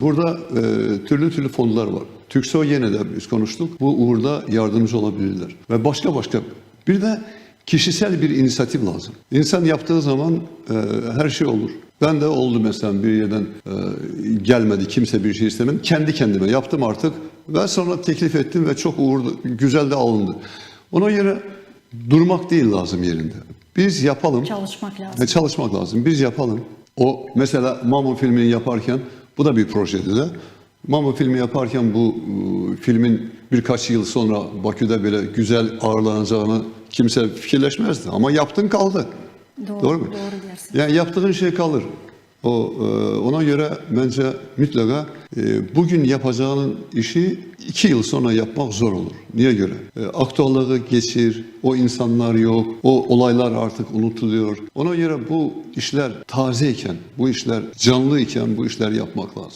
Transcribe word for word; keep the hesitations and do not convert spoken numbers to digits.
Burada e, türlü türlü fondlar var. Türksoy yine de biz konuştuk. Bu uurda yardımcı olabilirler. Ve başka başka. Bir de kişisel bir inisiyativ lazım. İnsan yaptığı zaman e, her şey olur. Ben de oldu mesela bir yerden e, gelmedi, kimse bir şey istemedi. Kendi kendime yaptım artık ve sonra teklif ettim ve çok uğurda, güzel de alındı. Ona göre durmak değil lazım yerinde. Biz yapalım. Çalışmak lazım. Ve çalışmak lazım. Biz yapalım. O mesela Mamu filmini yaparken bu da bir projeydi de. Mamu filmi yaparken bu e, filmin birkaç yıl sonra Bakü'de böyle güzel ağırlanacağını kimse fikirleşmezdi. Ama yaptın kaldı. Doğru, Doğru mu? Doğru dersin. Yani yaptığın şey kalır. O e, ona göre bence mutlaka e, bugün yapacağının işi iki yıl sonra yapmak zor olur. Niye göre? E, aktuallığı geçir, o insanlar yok, o olaylar artık unutuluyor. Ona göre bu işler tazeyken, bu işler canlıyken bu işler yapmak lazım.